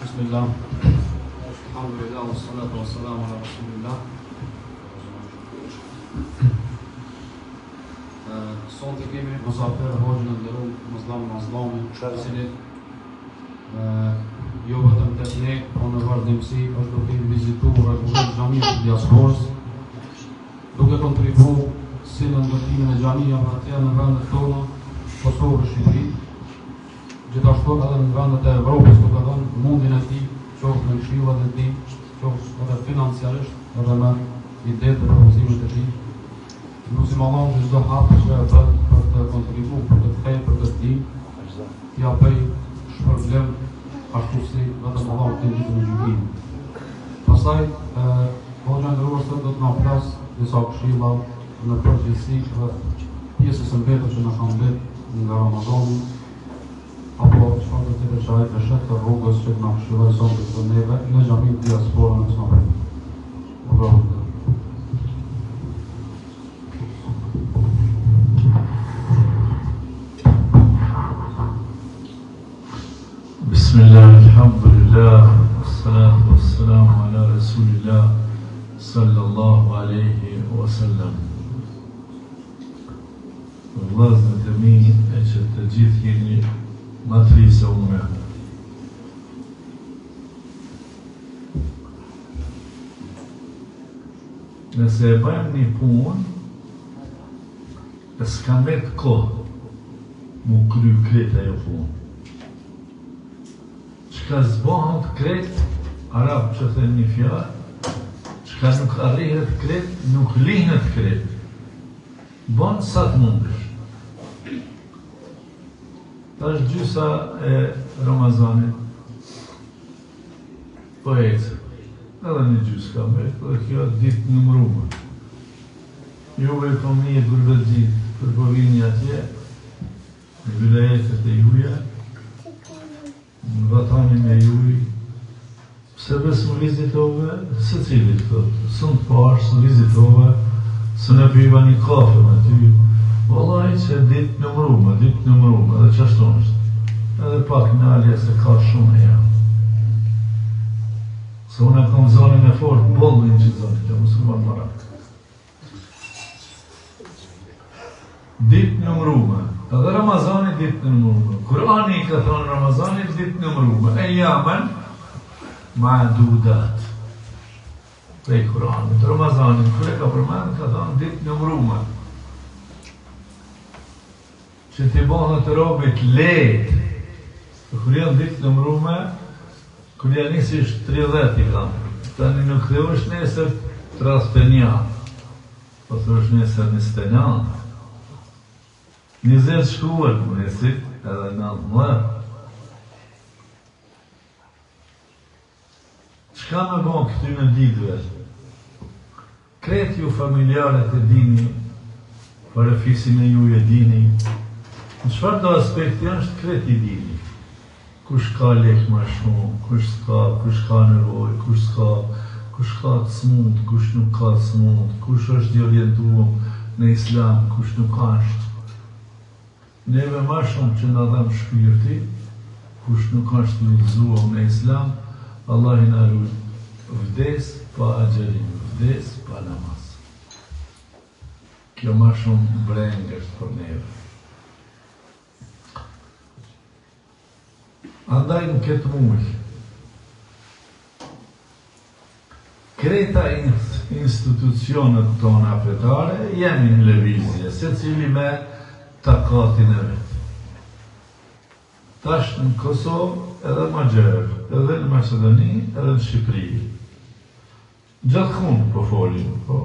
Bismillah. Alhamdulillah, wa salatu wa salam ala rasulillah. Sonte kemi musafir hoxhën e nderum Mazllam Mazllami, i cili jo vetëm tek ne, po në vazhdimësi është duke i vizitu rregullisht xhamitë e diasporës, duke kontribu si në ndërtimin e xhamive atje në vendet tona, Kosovë e Shqipëri, gjithashtu edhe në vendet e Evropës duke dhënë mundin e tij, qoftë me këshillat e tij, qoftë edhe financiarisht, edhe me idetë dhe propozimet e tij. Lusim Allahun që çdo hap që e bën për të kontribu për këtë fe, për këtë din, t'ia bëj shpërblim ashtu si vetëm Allahu din ditën e gjykimit. Pastaj, hoxha i nderuar sot do të na flas disa këshilla në përgjithësi rreth pjesës së mbetur që na ka mbet nga Ramazani, apo çfarëdo tjetër që ai e sheh të rrugës që të na këshillojë sonte këtu neve në xhaminë Diaspora në Osnabrück. Urdhëro. Bismillah, alhamdulillah, wassalatu wassalamu ala rasulillah, sallallahu aleyhi wa sallam. Vëllezërit e mi e që të gjithë jeni ma të ri se unë. Nëse e bëjmë një punë, e s'ka met kohë mu kry krejt ajo punë. Çka s'bohet krejt, arabët që thonë një fjalë, çka nuk arrihet krejt, nuk lihet krejt. Bon sa të mundesh. Tash gjysa e Ramazanit po ecë. Edhe një gjysë ka met, dhe kjo ditë numrume. Juve po mirë gurbetxhitë, kur po vini atje, në vilajetet e juja, Në vatanin e juj, pse be s'më vizitove, secili thotë, s'më pashë, s'më vizitove, s'e piva një kafe me ty, vallahi që ditë numrume, ditë numrume, edhe qashtu është, edhe pak nalja se ka shumë e jam. Se unë e kam zonin e fort, bollin që zonin, që mos u marr marak. Ditë numrume. Edhe Ramazani ditë numrume. Kurani i ka thonë Ramazanit ditë numrume. Ejjamen ma'dudat. Prej Kuranit. Ramazanin, kur e ka përmend, ka thonë ditë numrume. Që t'i bëhet robit lehtë. Kur janë ditë numrume, kur janë nisish 30 i kam. Tani nuk thush nesër 31. Po thush nesër 29. 20 shkuan, nesër edhe 19. Çka me bo këtyne ditëve? Krejt ju familjarët e dini, farefisin e juj e dini, në çfarëdo aspekti është krejt i dini. Kush ka lek ma shumë, kush s'ka, kush ka nevojë, kush s'ka, kush ka të smutë, kush nuk ka të smutë, kush është i orientuar në islam, kush nuk është. Neve ma shumë që na dhem shpirti, kush nuk është i udhëzuar në Islam, Allahi na rujt, vdes pa agjërim, vdes pa namaz. Kjo ma shumë brengë është për neve. Andaj në këtë muj, Krejta institucionet tona fetare jemi në lëvizje, secili me takatin e vet. Tash në Kosovë edhe ma gjerë, edhe në Maqedoni, edhe në Shqipëri. Gjithkund po folim, po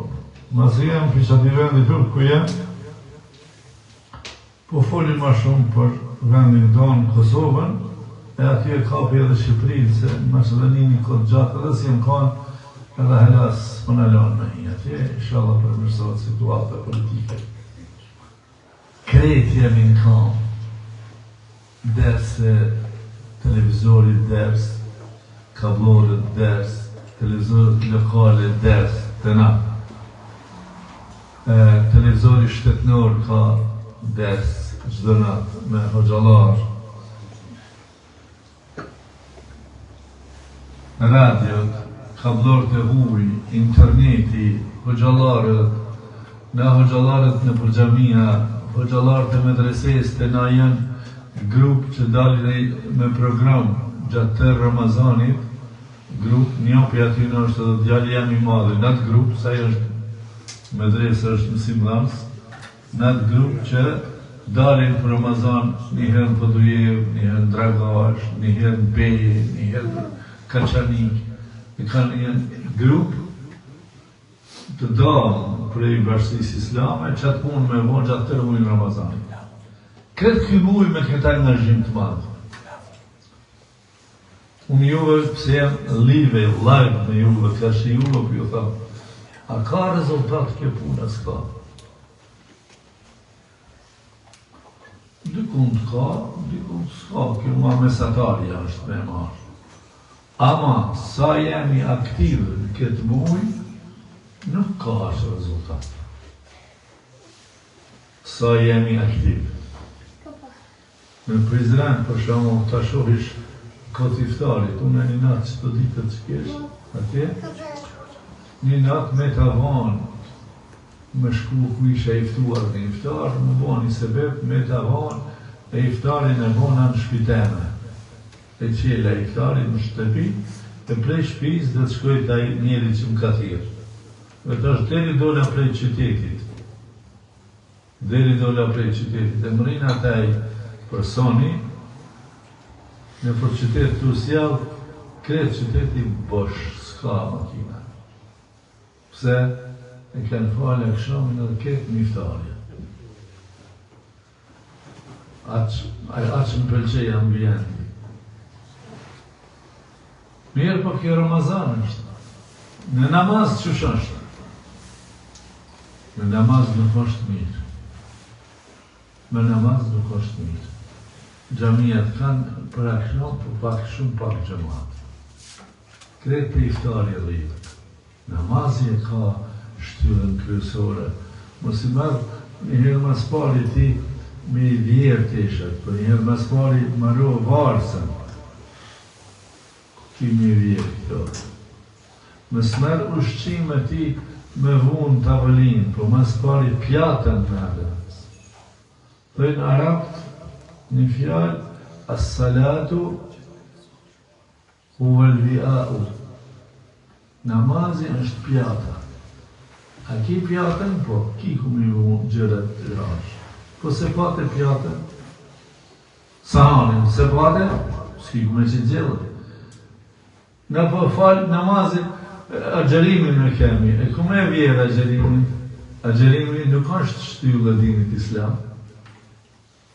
masi jam prej qatij vendi ku jam, Po folim ma shumë për vendin tonë, Kosovën, e aty e kapi edhe Shqipërinë, se në Maqedoni një kohë të gjatë edhe s'jem kanë, edhe hala s'po na lanë me hi atje, inshallah përmirësohet situata politike. Krejt jemi në kamë, derse televizori ders, kabllorët ders, televizorët lokale ders, të na. Televizori shtetnor ka ders çdo natë me hoxhallar. Radiot, kabllorët e huj, interneti, hoxhallarët, na hoxhallarët nëpër xhamia, hoxhallarët e medresesë te na janë grup që dalin me program gjatë tërë Ramazanit, grup, një prej atyne është edhe djali jem i madh në atë grup, se ai është medresë, është mësimdhënës, Në atë grup që dalin për Ramazan një herë në Podujevë, një herë në Dragash, një herë në Pejë, një herë në Kaçanik, e kanë një grup të damë prej bashkësisë islame që atë punë me bo gjatë tërë mujin Ramazanit. Këtë ky muj me këtë angazhim të madh. Unë juve pse jam live, live me juve, karshi juve, po ju tham, a ka rezultat kjo punë, a s'ka? Dikund ka, dikund s'ka, kjo ma mesatarja është me marrë. Ama, sa jemi aktiv në këtë muj, nuk ka ashtë rezultat. Sa jemi aktiv. Në Prizren për shembull ta shohish kot iftarit, unë një natë qëto ditët që kesh atje, një natë meta vonë me shku ku isha i ftuar në iftar, m'u bo një sebep, meta vonë e iftarin e bona në shpi teme. E çela iftarin në shtëpi, e prej shpisë dhe të shkoj te ai njeri që më ka thirrë. Dhe tash deri dola prej qytetit. Deri dola prej qytetit e mrrina te ai personi nëpër qytet tu sjell krejt qyteti bosh s'ka makina pse e kanë falë akshamin edhe krejt në iftarje aq aq më pëlqej ambienti Mirë po kjo Ramazan është. Në namaz qysh është? Në namaz nuk është mirë. Në namaz nuk është mirë. Xhamiat kanë për aksham, po pak shumë pak xhemat. Krejt te iftari rrinë. Namazi e ka shtyllën kryesore. Mos i merr një herë mas pari ti me i vjerr teshat, po një herë mas pari maro varsën. Ti me i vjerr këto. Mos merr ushqime ti me vu në tavolinë, po mas pari pjatën merre. Thojnë arabt një fjalë, as-salatu huwal wi'a'u. Namazi është pjata. A ki pjatën? Po, ki ku me i vu gjërat të hash. Po s'e pate pjatën? Sahanin, s'e pate, s'ki ku me qitë gjellët. Na po fal namazin, agjerimin e kemi, e ku me vjerr agjerimin? Agjërimi nuk është shtyllë e dinit islam.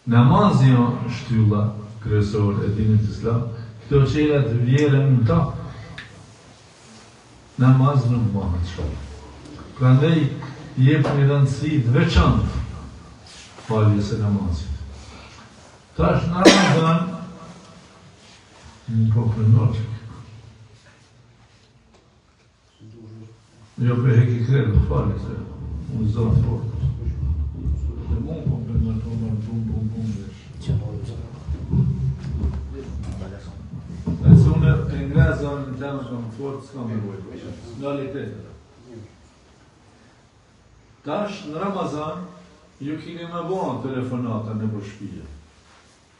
Namazi është shtylla kryesore e dinit islam. Këto qerat vjeren në ta. Namaz nuk bëhet shumë. Prandaj jepni rëndësi të veçantë faljes së namazit. Tash në Ramazan në po përnoqë. Jo për heki krejt, po falje se unë s'do të fort. Dhe mu po përnoqë, po bërë bum bum bum dhe. E se unë e ngra zonin të më shumë fort, s'kam nevojë. Ndali krejt. Tash në Ramazan ju kini me bo telefonata nëpër shpije,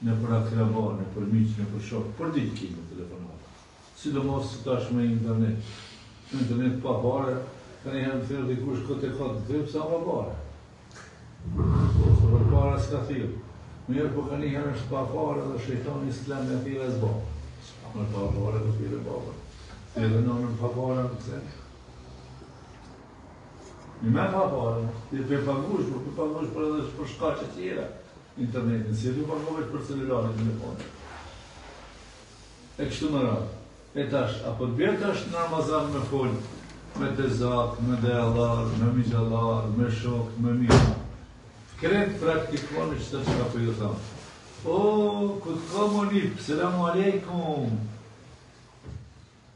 nëpër akraba, nëpër miq, nëpër shok, për ditë kini telefonata. Sidomos tash me internet. Me internet pa pare, kanjëherë më thirr dikush kot e kot, të thirr pse pa pare. Se për pare s'ka thirr. Mirë, po kanjëherë është pa pare dhe shejtani s'të len me thirr e s'bo. Me pa pare, po thirr e babën. Thirr e nanën pa pare, në të Një me pa pare, ti pe pagush, po pe pagush për edhe për shkaqe tjera internetin, si tu pagu veç për celularin, telefonin. E kështu me radhë. E tash, a po të bjerë tash në Ramazan me fol, me tezak, me dajallar, me mixhallar, me shok, me miq. Krejt praktikoni qëta çka po ju tham. O, ku të ka monip, selamu alejkum.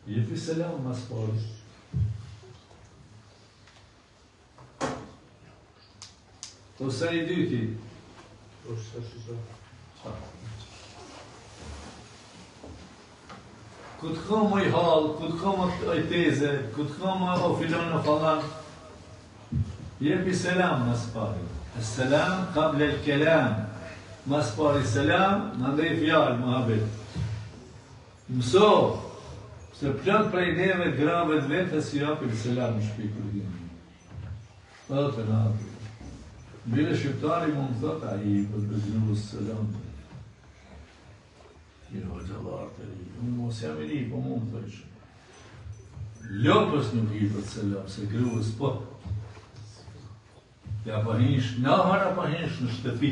Jepi selam mas pari. Ose i dyti. Ku të kam oj hallë, ku të kam oj teze, ku të kam o filon o falan. Jepi selam ma s'pari. Selam kable el kelam. Ma s'pari selam, mandej fjalë, muhabet. Mëso, se plot prej neve grave të veta s'i japin selam në shpi kur vijnë. Thotë në atë. Bile shqiptari mund të thotë, ai i për të grus selam. Jo, hoxhallar të ri, unë mos jam i ri, po mund të thojsh. Lopës nuk i jepet selam, se gruës po. Ja po hish në ahër, apo hish në shtëpi.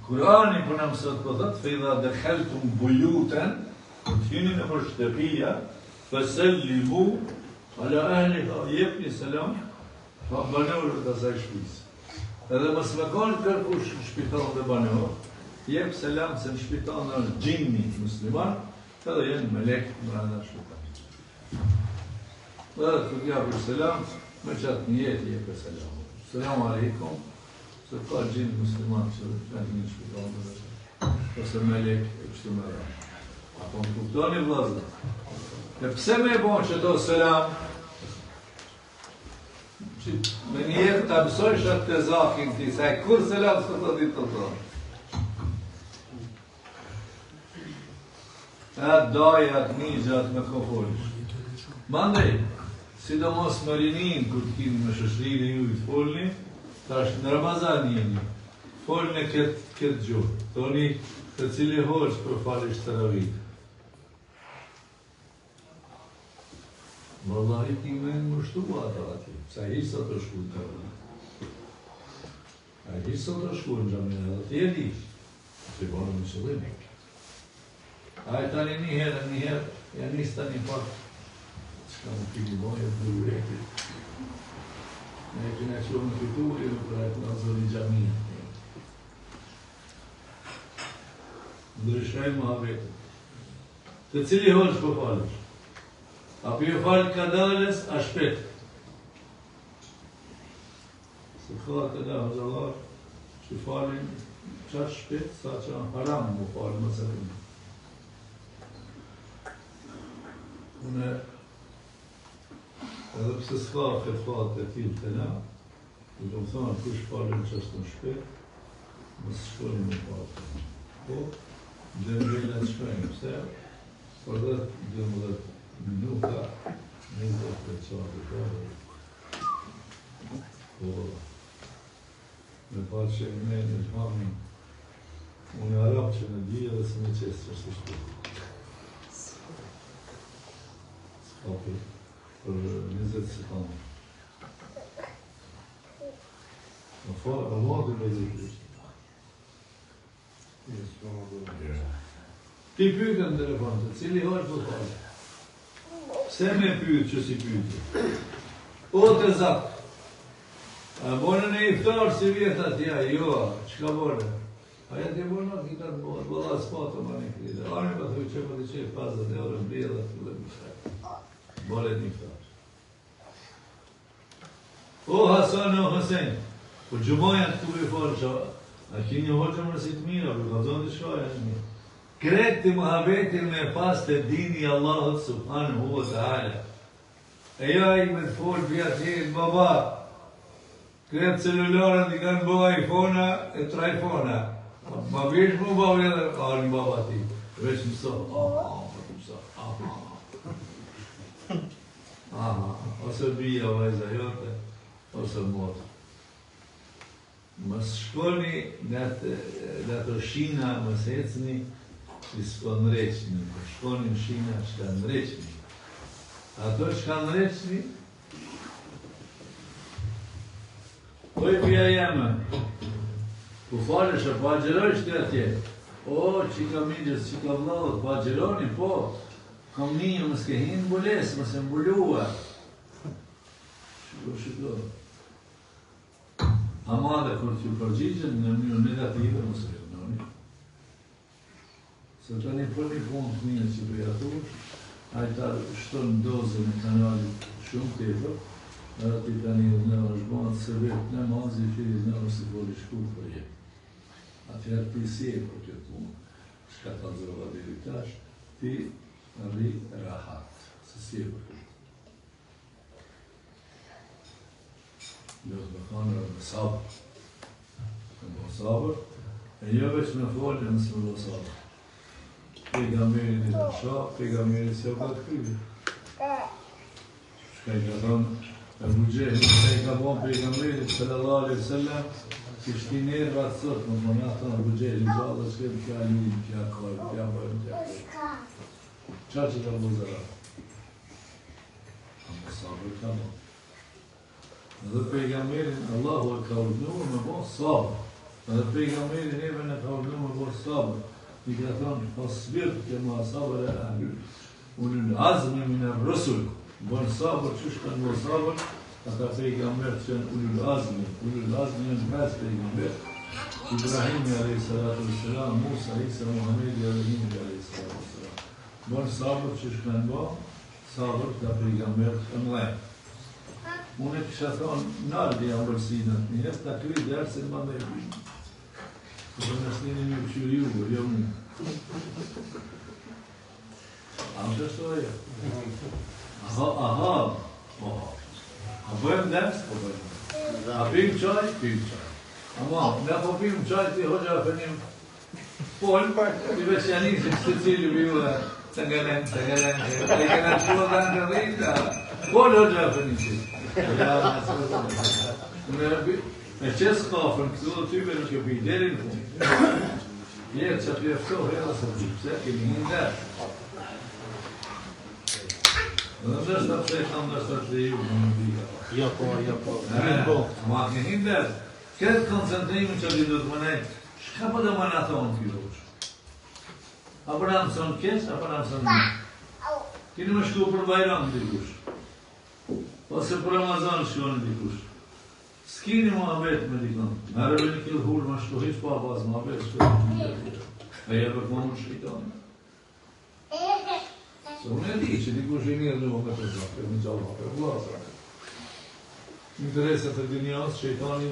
Kurani po na mëson po thot, fe idha dekheltum bujuten, kur të hyni nëpër shtëpia, fe selimu, ala ehliha, jepni selam, pa banorët e asaj shpisë. Edhe mos me konë kërkush në shpi tande banor, jep selam se në shpi tande është xhini musliman, edhe jenë melek mrena shpi tande. Edhe të japësh selam, me qatë nijet jep selam. Selam aleikum, se ka xhin musliman që kanë një shpi tande, ose melek e kështu me radhë. A po më kuptoni vllazër? E pse me bo qëto selam? Që me një ta mësojsh atë të zakin ti, se e kur selam s'të të ditë të thonë. Atë dajë, atë mixhë, atë me ko folish. Mandej, sidomos me rinin, kur të kini me shoqërinë e juj të folni, tash në Ramazan jeni, folni këtë, këtë gjuhë, thoni te cili hoxhë po falish teravitë. Vallahi ti me më shtu ato atje, pse ai sot është shku të rënë. Ai sot është shku në xhami edhe ti e di. Ti bën me qëllim. Ai tani një herë, një herë, ja nis tani pak çka më keni bërë e burreti. Ne kena qenë në fitu, jo për atë në zoni xhami. Ndryshoj muhabetin. Te cili hoxhë po falesh? A po ju fal kadales, a shpejt? Se ka të da hoxhallar që falin qaq shpejt, sa që haram mu falë më së rëmë. Une, edhe pse s'ka fetva të tillë te na, Ju kam thënë, kush falën qashtu shpejt, mos shkoni me falë. Po, dembela të shkojnë, pse? Për 10, 12 minuta, 20 të qatë të Po, me pa që me në xhami, unë arab që në di edhe se me qesë që së shpejt. S'ka për, për 20 sekundë. Në farë, Allah dhe me zikri. Ti pyete në telefon, te cili hoxhë po falesh? Pse me pyet që si pyete? O të zak, a bone në iftar si vjet atja, jo, çka bone? A ja ti bone atë këtë të bëhet, valla s'pa të ma një kride. Ani pa thuj që po të qe 50 euro mbledh atë filloj më shkak. Bone në iftar. O Hasan, o Husejn, po xhumaja të ku i falë që, a ki një hoxhë më si të mira, për ka zonë të shkaja një mirë. Krejt ti muhabetin me pas te dini Allahut subhanahu wa ta'ala. E jo ai me të folë për atje, baba, Krejt celularët i kanë bo iPhone-a e trajfona. Ma bish mu baba edhe, a një baba ti, veç mëso, aha, po të mëso, aha. Aha, ose bija vajza jote, ose motra. Mos shkoni në atë, në ato shina, mos ecni, që s'po ndreqni, po shkoni në shina çka ndreqni. Ato çka ndreqni, Oj bija jeme, po falesh e po agjërojsh ti atje. O, çika mixhës, çika vllavët, po agjëroni, po. Kam një, mos ke hinë mbulesë, mos e mbulua. Shiko, shiko. Ama dhe kur t'ju përgjigjen në mënyrë negative, mos e hidhnoni. Se tani për një punë të mirë që po ja thush, ai ta shton dozën e kanalit shumë tepër, edhe ti tani në është bëhet sebep namazi i cili në është foli shkurt për jetë. Atëherë ti si e për këtë punë, çka ta zova deri tash, ti. Rri rahat, se si e për Duhet me thonë edhe me sabër. Me bo sabër, e jo veç me folë, e nësë me bo sabër. Pejgamberi në të sha, pejgamberi s'e ka të kryve. Çka i ka thonë, Ebu Xhehli, çka i ka bo pejgamberit, sallallahu alaihi sallam, që shti nervat sot, më po na thonë, Ebu Xhehli, gjallë, s'kem t'ja lujmë, t'ja kajmë, t'ja bëjmë, t'ja kajmë. Qa që ka bo zarar? Ama sabër ka bo. Dhe pejgamberin Allahu e ka urdhëruar me bo sabër. Dhe pejgamberin neve na ka urdhëruar me bo sabër. I ka thonë, fasbir kema sabere ahlu. Ulul azmi min ar-rusul. Bon sabër qysh kanë bo sabër, ata pejgamberë që janë ulul azmi. Ulul azmi janë pesë pejgamberë. Ibrahimi alayhi salatu wassalam, Musa, Isa, Muhamedi alayhi salatu wassalam. Bon sabër qysh kanë bo sabër këta pejgamberë të mëdhenj. Unë e kisha thonë, nalë ëmbëlsinat, një herë ta kry dersin ma dhe e Po në shtini një këqyri ju, jo mu. A më të shto e Aha, aha, po. A bëjmë ders? Po bëjmë. A pim çaj? Pim çaj. Ama, ne po pim çaj ti hoxha efendim Pol, ti veç ja nisi që të cili bi ju dhe të ngelen, të ngelen, të ngelen, të ngelen, të rrita. Pol, hoxha efendim. Ja, në Me qesë kafën, këtu dhe tybe nuk e pi deri në fund. Jetë që aty e ftohë edhe së të pse kemi një ders. Dhe ndoshta pse kam ndoshta të leju në në bika. Jo, po, jo, po. E, po. Ma ke një ders. Këtë koncentrimin që ti duhet më nejtë, shka po dhe më në thonë kjo hoxhë? A po na mëson keq, a po na mëson mirë? Kini më shku për Bajram dikush. Ose për Ramazan shkoni dikush. S'kini muhabet me dikon. Merre një kil hurma shko hiç pa pas muhabet shko në një E jepë po më shejtani. Se unë e di që dikush i mirë në me të zafë, me gjallë, për vllazër. Interesat e dynjas, shejtani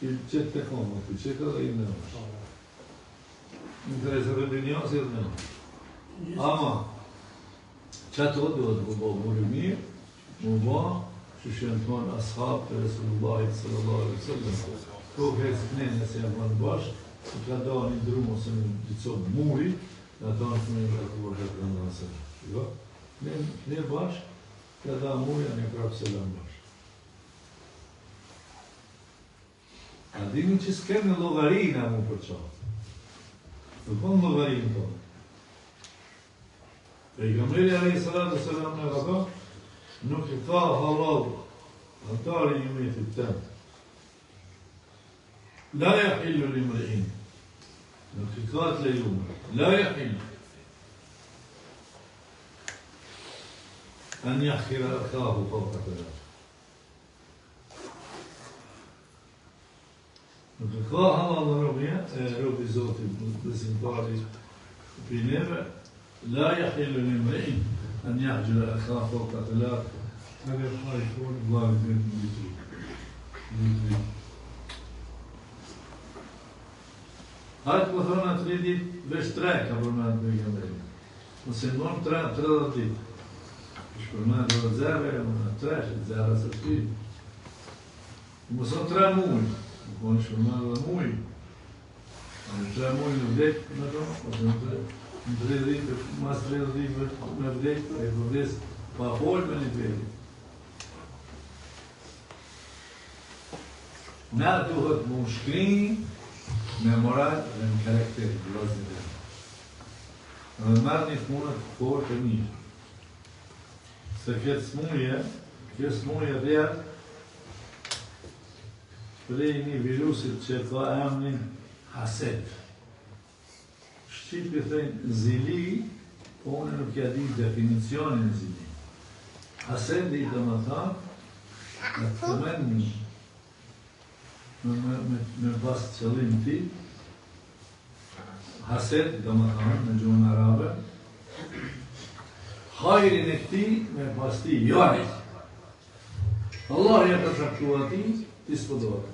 i qetë të komë, i qetë edhe i në. Interesat e dynjas i në. Ama, që ato duhet më bo burri mirë, më bo, që që janë thonë ashabët e Resulullahit sallallahu alaihi sallam, ko kërë të ne nëse janë bënë bashkë, që ka do një drum ose një një copë muri, dhe ata në të një takuar dhe të në nëse. Jo? Ne, ne bashkë, ka da muri, a ne prapë selam bashkë. A dini që s'kemi llogari na mu për qa? Nuk kom llogari në tonë. Pejgamberi alejhi salatu selam na ka thonë, nuk e ka halal anëtari i ymetit tem. La jahillu limriin. Nuk e ka të lejume. La jahillu. An jahkira akahu fauka thelath. Nuk e ka halal robi, e robi Zotit, besimtari prej neve, la jahillu limriin, an jahxhura akahu fauka thelath, të dhe pa i folë, vllavit vetë në ditri. Në ditri. Hajtë po thonë atë tri ditë, veç tre ka përmend pejgamberi. Nëse ngon tre, 30 ditë. Ish përmend edhe zere, e më tre, që zere së shti. Mos o tre muj, më po ish përmend edhe muj. Në tre muj në vdek me to, ose në tre, në tre ditë, mas tre ditë me vdek, e po vdes pa fol me një vdekje. Na duhet mu shkri me moral dhe në karakter, vëllazën e Dhe merr një punë të fortë e mirë. Se këtë smuje, kjo smuje vjen prej një virusit që ka emnin haset. Shqip i thënë zili, po unë nuk ja di definicionin zili. Hasedi do më thënë, në të menni, me, me, me, me pas qëllim ti, Hased, do më thënë, në gjuhën arabe, hajrin e këtij me pas ti, jo ai. Allah ja ka caktu atij, ti s'po do atë.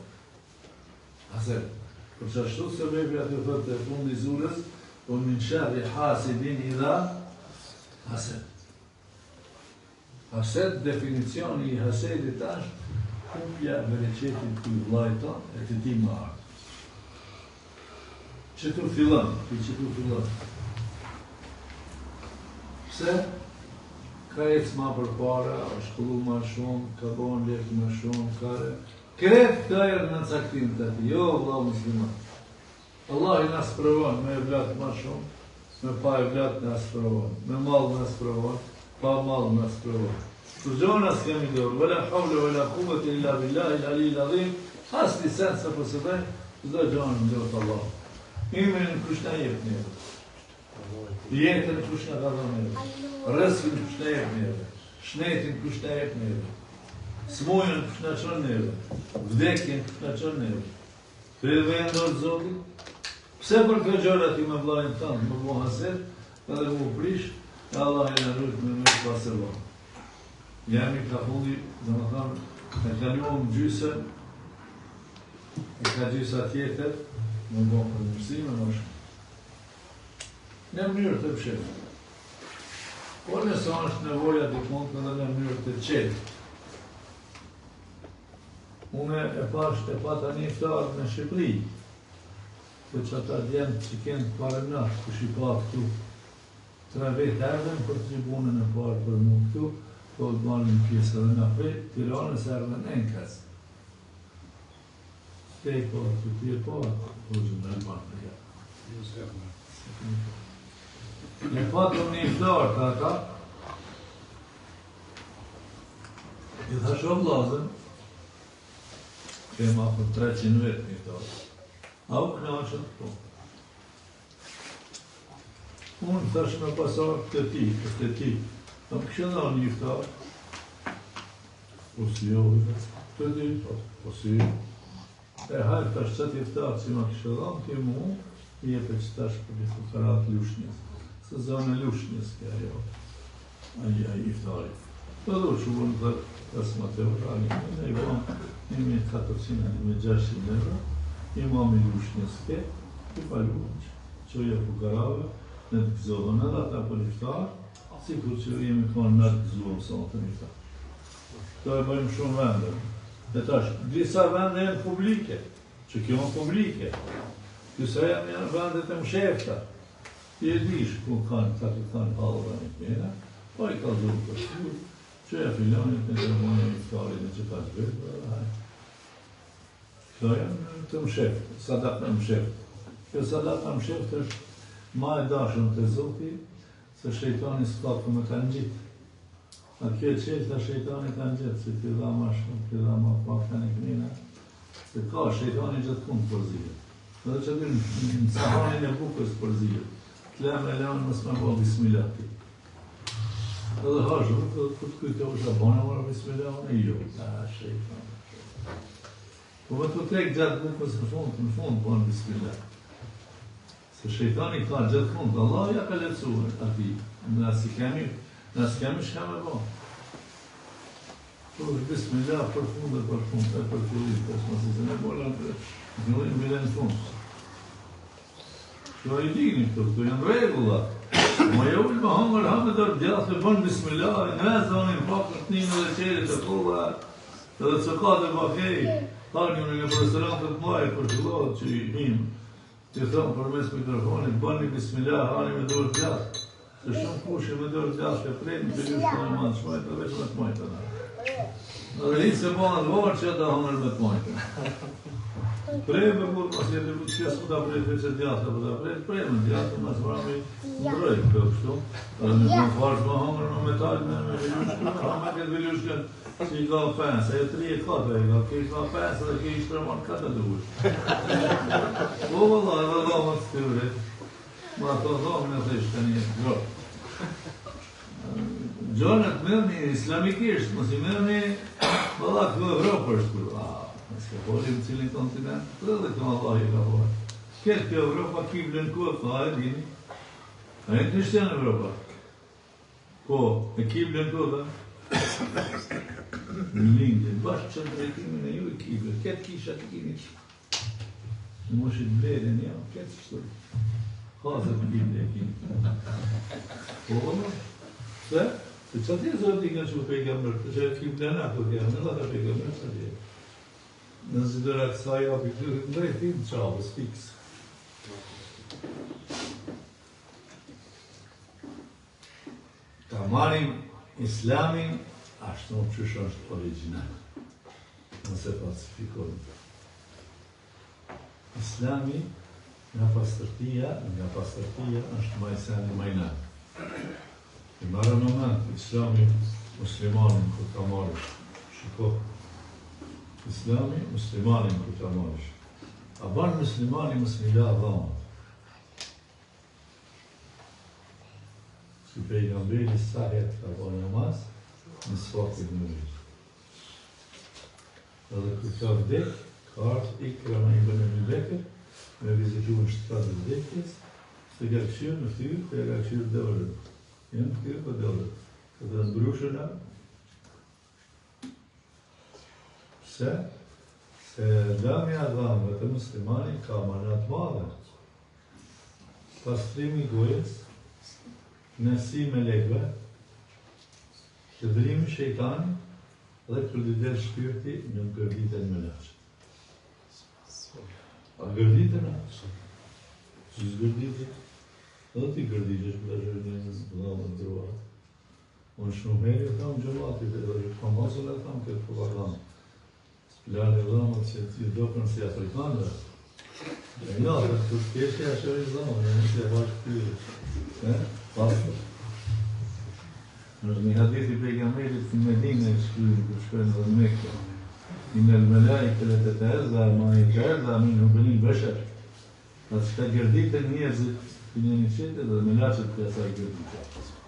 Hased. Për qashtu sebebi aty thotë te fundi i surës, ue min sherri hasidin idha. Haset. Haset, definicioni i hasedit është humbja e bereqetit të vllait tond e të ti më ardhë. Qëtu fillon, pi qëtu fillon. Pse? Ka ecë ma përpara, është shkollu ma shumë, ka bo lekë ma shumë, ka re... Krejt këto janë në caktim të atij, jo vlla musliman. Allahi na sprovon me evlat ma shumë, me pa evlat na sprovon, me mall na sprovon, pa mall na sprovon. Kurgjo na s'kemi n'dorë, ve la havle ve la kuvete illa billahi l'alil adhim, asnjë sen s'e posedojmë, çdo gjo në dorë të Allahut. Ymrin kush na jep neve? Jetën kush na ka dhënë neve? Rrezkun kush na jep neve? Shnetin kush na jep neve? Smujën kush na çon neve? Vdekjen kush na çon neve? Krejt janë n'dorë të Zotit? Pse për këto gjëra ti me vllajin tënd me bo haset edhe me u prish e Allahi na rujt me myt pa sevap. Jemi ka fundi, domethënë, e kaluam gjysën, e ka gjysa tjetër, me bo përmirësime më shumë. Në mënyrë të msheftë. Po nëse është nevoja dikund edhe në mënyrë të qetë. Unë e pash e pata një iftar në Shqipëri, te qata djemtë që kenë pare natë, kush i pa këtu. Tre vetë erdhën për tribunën e parë për mu këtu, po të marrin pjesë edhe nga prej Tiranës erdhën enkas. Te i pa këtu, ti e pa, po gjë në Alban, ja. E patëm një iftar të ata, I thashë o vllazën, kemi afër 300 vetë një iftar. A u knaqët? Po. Unë thashë me pas ardhë te ti, te ti. A më kishe dhanë një iftar? Po si jo, te ti, po, po si jo. E hajt tash qat iftar që ma kishe dhanë ti mu, jepe qetash për një fukarat Lushnjës. Se zonë e Lushnjës ke ajo, ai, ai iftari. Po dhe u çuan dhe 15 euro, ani, ne i bëmë 1400, 1600 euro, imami Lushnjës ke, i paluan që, çoja fukarave, ne të gëzohen edhe ata për iftar, sikur që jemi konë ne të gëzuam sonte në iftar. Këto e bëjmë shumë vende. E tash, disa vende janë publike, që kjo janë publike. Disa janë janë vende të mshefta. Ti e dish ku kanë, ka të kanë hallë një pena, po i ka zunë për shkur, që e filonit në të mojë iftarin e që ka të vetë, dhe hajë. Këto janë të msheftë, sadaka e msheftë. Kjo sadaka e msheftë është ma e dashun te Zoti, se shejtani s'ka ku me ta ngjitë. A kjo e çelta shejtani ta ngjet, se ti dha ma shumë, ti dha ma pak, tani kënina, se ka shejtani gjithkund përzihet. Edhe që ty në sahanin e bukës përzihet, të le me lanë mos me bo bismillah ti. Edhe hash bukë, dhe kur të kujtohesh a bona marrë bismillah, unë jo, a shejtani. Po me të tek gjatë bukës në fund, në fund, bon bismillah. Se shejtani ka gjithkund, Allah ja ka lehtësuar atij. Na si kemi, na s'kemi çka me bo. Po është bismillah për fund dhe për fund, e për fillim, për së masi se ne bola në fillim, bile në fund. Këto i dini këto, këto janë rregulla. Ma jo ulë me hangër, ha me dorë djathtë, bën bismillah, në zonin pak në të një dhe qerit të kolla, edhe të ka të bakej, tha një në një restorant të të maj, për fillohet që i himë, Ju thom përmes mikrofonit, bëni bismillah, hani me dorë djathtë. Se shumë kushi me dorë djathtë e prenë, për ju shkon e manë shmajtë, veç me të majtë. Dhe hiç se bënë të vorë që ata hangër me të majtë. Pre me burë, pas jetë bu të kjesë, ta prej veç e djathtë, po ta prej, prej me djathtë, mas vrami ndroj, këto kështu. Edhe me bënë farë me hangër me metal, me me vilushkën, ha me këtë vilushkën, Që i ka pesë, ajo tri e katër e ka, kjo i ka pesë dhe kjo i shtremon katër duhet. Po valla, edhe dhomë të tyre, ma ato dhomë në thishë të një gro. Gjonat merrni islamikisht, mos i merrni, valla, këtu Evropë është këtu. A, s'ka folim cilin kontinent, dhe dhe këtu Allah i ka folë. Këtë kjo Evropa kiblën ku e ka, e dini. A e të në Evropa? Po, e kiblën ku dhe? Në lindje, bashkë që në drejtimin e juj kiblën, këtë kisha të kini që. Në moshit bledin, jo, këtë qështu. Hazët kiblë e kini. Po, valla? Pse? Se që atje Zoti i ka çu pejgamber, të që e kim lëna ato kja, në dhe pejgamber që atje. Në zidëra kësaj api këtë në drejtim të Qabes, fiks. Ta marrim islamin ashtu qysh është origjinal. Mos e falsifikojmë. Islami nga pastërtia, nga pastërtia është ma i seni ma i naltë. E marrë në mend, islami muslimanin kur ta marrësh, shiko, islami muslimanin kur ta marrësh, a ban muslimani mos me i la dhamët? Si pejgamberi sa herë ka bo namaz, misvak ibn Uri. Edhe kur ka vdek, ka ardhë Ikrama ibn Ebi Bekër, me vizitu në shtrat e vdekjes, s'e ka kqyrë në ftyrë, po e ka kqyrë dorën. Jo në ftyrë, po dorën. Ka thënë brushën a? Pse? Se lamja e dhamëve te muslimani ka mana të madhe. Pastrimi i gojës, kënaqësi melekëve, Hidhrimi i shejtanit dhe kur t'i del shpirti nuk gërditen melaqet. A gërditen a? Si s'gërditen? Edhe ti gërditesh për të zhërë një dhëmë të druar. Unë shumë herë i tham xhematit edhe i kam pasur e tham këtë propagandë. Lani dhëmët që t'i doken si afrikanëve. E jo, dhe të keshi a shëri dhëmët, në një se bashkë ty. E? Pasur. Në një hadith i pejgamberit në Medine e shkruajnë kur shkojnë në Mekë. Inel melaike le teteedha, ma jeteedha minhu benil besher. Atë çka gërditen njerëzit prej njëni tjetrit dhe melaqet prej asaj gërditen.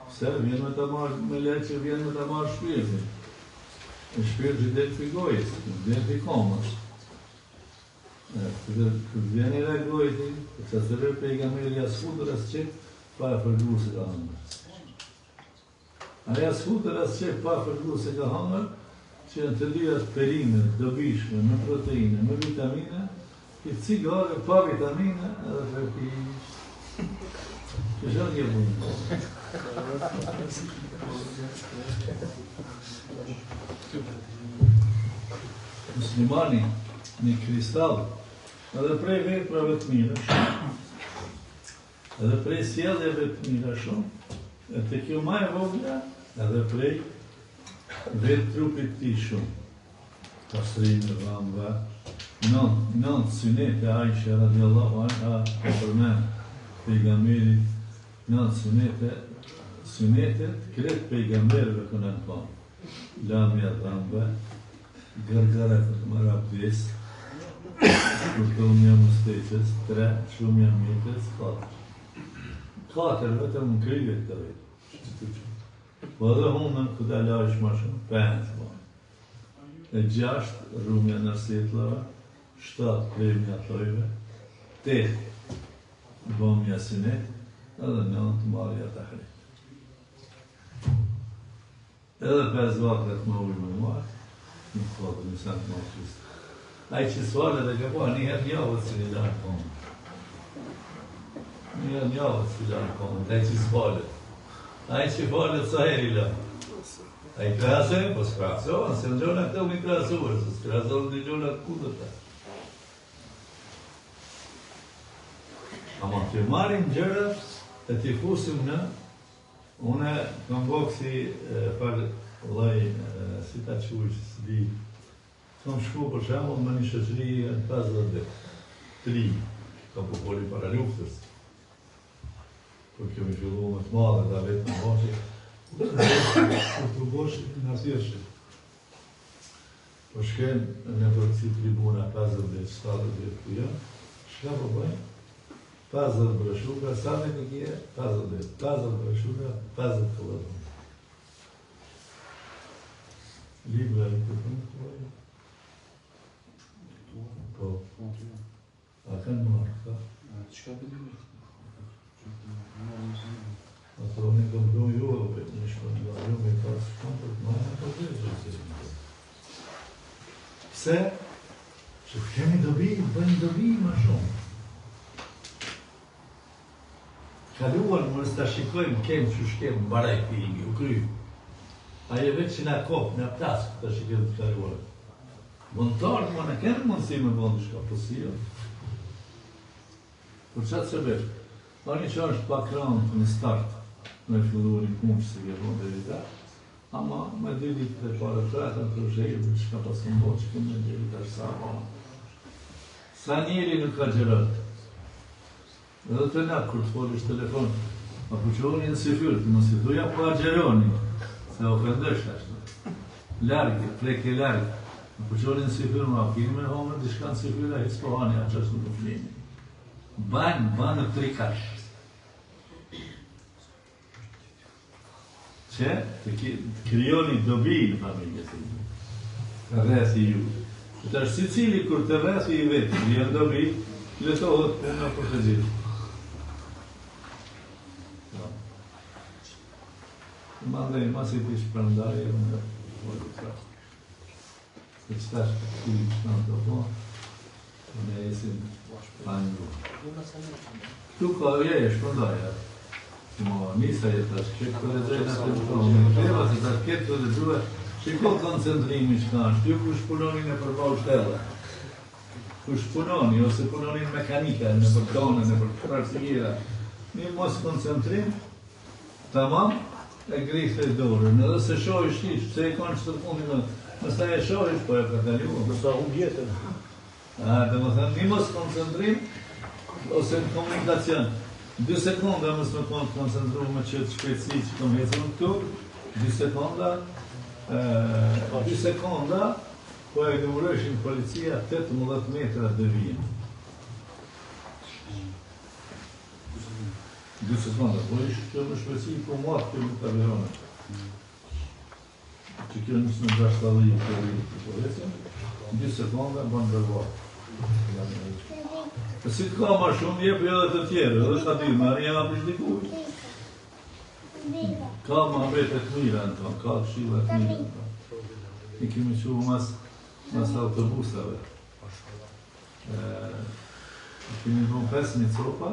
Pse vjen me ta marrë meleqe vjen me ta marrë shpirtin. E shpirti del prej gojës, nuk del prej komës. E, kur vjen era e gojës, e që së rërë pejgamberi as futur as qep, pa e fërgu se ka hëngër. Ai as futur as qep pa fërgu se ka hëngër, që janë të dyja perime të dobishme me proteine, me vitamina, ti cigare pa vitamina edhe për ti. Që është kjo punë? Muslimani një kristal edhe prej veprave të mira Edhe prej sjelljeve të mira shumë, e te kjo ma e vogla, edhe prej vetë trupit tij shumë. Pastrimi i dhamëve, nëntë, nëntë synete Aisha radiallahu anha e përmend pejgamberit, nëntë synete, synetet krejt pejgamberëve kanë konë. Lamja e dhamëve, Gargara për të marrë abdes, shkurtumja e musteqës, tre, shumja e mjekrës, katër. Katër vetëm në krye të vetë. Po edhe hundën ku ta lajsh ma shumë, pesë, po. E gjashtë, rrumja e nërsetllave, shtatë, premja e thojve, tetë, bëmja synet, edhe nëntë, marrja taharet. Edhe pesë vaktet me ujë me marrë, nuk ka të një sen të marrë qështë. Ai që s'falet e ka pa, një herë n'javë s'i lan komët. Një herë n'javë s'i lan komët, ai që s'falet. Ai që falet sa herë i lan. Ai krahasojnë, po s'krahasohen, se në gjona këto mi krahasuar, se s'krahasohen në gjona të kundërta. Ama t'i marrim gjërat e t'i fusim në Unë kam bo kësi farë lloj, si ta quaj, s'di. Kam shku për shembull me një shoqëri në 50 vetë. Tri, ka po foli para luftës. Kur kemi fillu me të madhe, ta vetë në boshi. Kur të boshi, në thjeshe. Po shkojmë nëpër kësi tribuna 50 vetë, 70 vetë ku janë, çka po bëjmë? 50 broshuka, sa vetë i kje? 50 vetë, 50 broshuka, 50 telefon. Libra i të punë të vajë? Po. A kanë marrë, ka? Çka për të A të unë i kam pru ju, e për një shkon nga ju, me pas shkon për të marrë, për të të Pse? Që kemi dobi, bëjmë dobi ma shumë. Kaluarën mos ta shikojmë kem qysh kem mbaroi filmi, u kry. Ajo veç që na kop, na plas ta shikojmë të kaluarën. Vullnetarët mo ne kemi mundësi me bo diçka, po si jo. Për qatë sebep, tani që është pak randë në start me fillu një punë që s'e ke bo deri tash, ama me dy ditë të pare tretën të zhejë, që ka pas më bo që këmë në deri tash sa bo. Sa njeri nuk ka gjërat. Edhe te na kur të folish telefon, a po çoheni në syfyr, ti mos i thuja po agjëroni, se ofendesh ashtu. Larg, preke larg. A po çoheni në syfyr, ma keni me hongër diçka në syfyr, a hiç po hani, a qashtu po flini. Ban, ban në trikash. Që të krijoni dobi në familje të ju. Rrethi ju. Dhe tash secili kur te rrethi i vet krijon dobi, lehtohet puna për të gjithë. Po. Mandej, masi ti shpërndaj, unë po të prapë. Se që tash ti në të po, ne jesim pa një Këtu ka je, e shpërndaj, Mo, nisa je tash, që këtë lexoj në të të me kreva, se tash këtë të lexue, shiko koncentrimi që ka është, ju kush punoni nëpër baushtelë, kush punoni, ose punoni në mekanika, nëpër done, nëpër trarësigira, një mos koncentrim, Tamam, e griste dorën, edhe s'e shohish hiç, pse e kanë që të fundi më, mësa e shohish, po e ka kalu. Mësa humb jetën. A, domethënë, një mos koncentrim, ose në komunikacion, dy sekonda mos me konë të koncentru me qëtë shpejtësi që kom hecur këtu, dy sekonda, e, dy sekonda, po e numërojshin policia 18 metra devijim. Dy sekonda, po ish kjo me shpejtësi, po matë kjo me të Që kjo njësë në 60 të rritë të po ecën, dy sekonda bën bërbar. Po si të ka ma shumë, jep edhe të tjerë, edhe ka di, ma rria për dikuj. Ka muhabete të mira në tonë, ka këshilla të mira në tonë. I kemi çu mas, mas autobusave. I kemi bo 5.000 copa,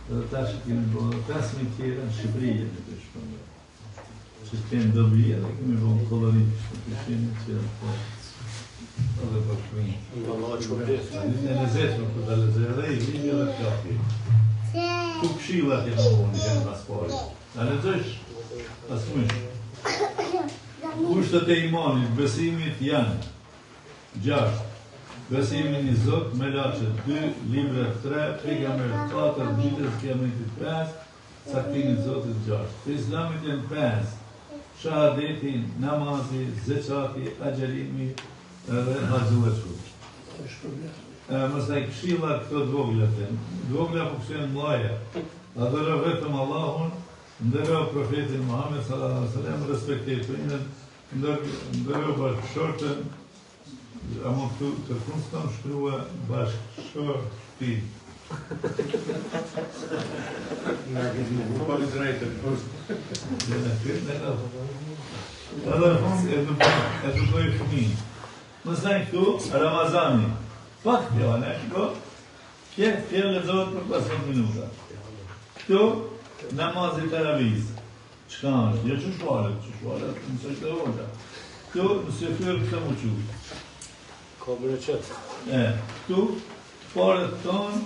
dhe tash i kemi bo 5.000 tjera në Shqipëri jemi të shpërnda. Që të kenë dobi edhe kemi bo në kolorit, që të kemi që po edhe për fëmijë. Allah që të Në lezetshme për të lexoj edhe i vini edhe plapi. Ku këshillat janë në unë, janë pas pari. Ta lexojsh, pas mujsh. Kushtet e imanit, besimit janë 6. Besimi një Zot, melaqet 2, librat 3, pejgamberët 4, ditës kiametit 5, Caktimit Zotit 6. Të Islamit janë 5. Shahadeti, namazi, zeqati, agjërimi edhe haxhillëku. E mësaj këshilla këto të vogla të janë. Të vogla po këto janë mdhaja. Adhuro vetëm Allahun, ndero profetin Muhammed sallallahu alaihi wasallam, respektoj prindën, ndero bashkëshortën, Ama këtu të fund s'kam shkrua bashkëshorti. Na kemi bu pa drejtën. Dhe në këtë në në Edhe në fund e edukoj fëmijë. Mësaj këtu, Ramazani. Pak fjalë, e shiko, kje kje lexohet për 15 minuta. Këtu, namazi teravisë. Çka është? Jo qysh falet, qysh falet, nëse është e hoxha. Këtu, në syfyr, këtë mu qu. Ka bereqet. E, këtu, të parët tonë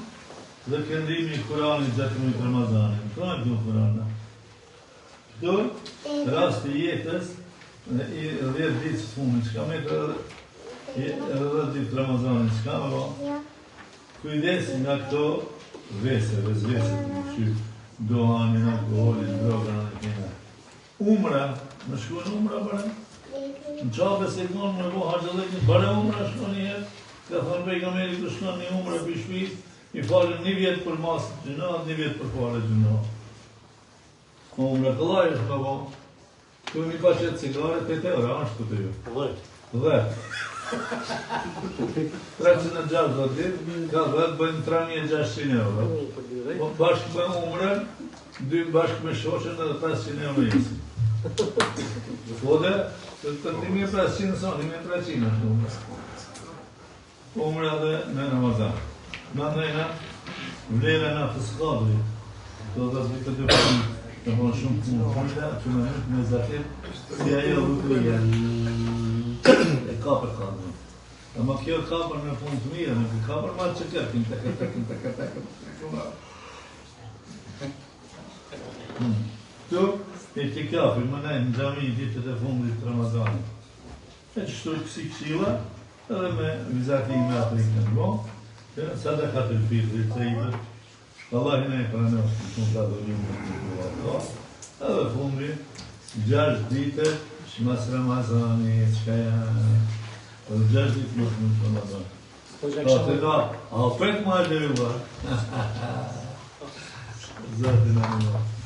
dhe këndimi i Kuranit gjatë mujit Ramazanit. Këtu në këtu Kurana. Këtu, rasti i jetës, në i 10 ditë së fundit, çka me të edhe 10 ditë Ramazanit, çka me bo? Kujdes nga këto vese, vesvese të që duhanin, alkoholin, drogën dhe kena. Umra, me shku në umra bare? Në Qabe se konë me bo haxhillëkin, bare umra shko një herë, ka thonë pejgamberi të shkon një umra për shpis, i falën një vjet për masë gjynah, një vjet për fare gjynah. Umra kollaj është me bo, Këtu një paqet cigare, 8 euro, a është këtu ju? 10. 10. 360 ditë, ka 10, bëjnë 3600 euro. Po bashkë me umrën, dy bashkë me shoqen edhe 500 euro jesin. Po dhe, të të 1500 sa, 1300 është umra. Umra dhe në Ramazan. Mandejna, vlera e natës kadrit. Do të thotë të të të bon shumë punë të mira, që me mund me zatim, si ajo lutëria. E ka për ka në. Ama kjo ka për me punë të mira, nuk e ka për marrë që kërkin, të kërkin, të kërkin, të kërkin. Hmm. Këtu, itikafi, me nejt në xhami ditët e fundit të Ramazanit. E qështu kësi këshilla, edhe me vizatime Afrikën, bo, sadakatul fitri, të i Allahi na i pranoftë në fund të adhurimit të tua ato, edhe fundi, gjashtë ditë mas Ramazanit, çka janë, edhe gjashtë ditë mas në Ramazan. Po të da, a opet ma e lejuar? Zoti na ruajt.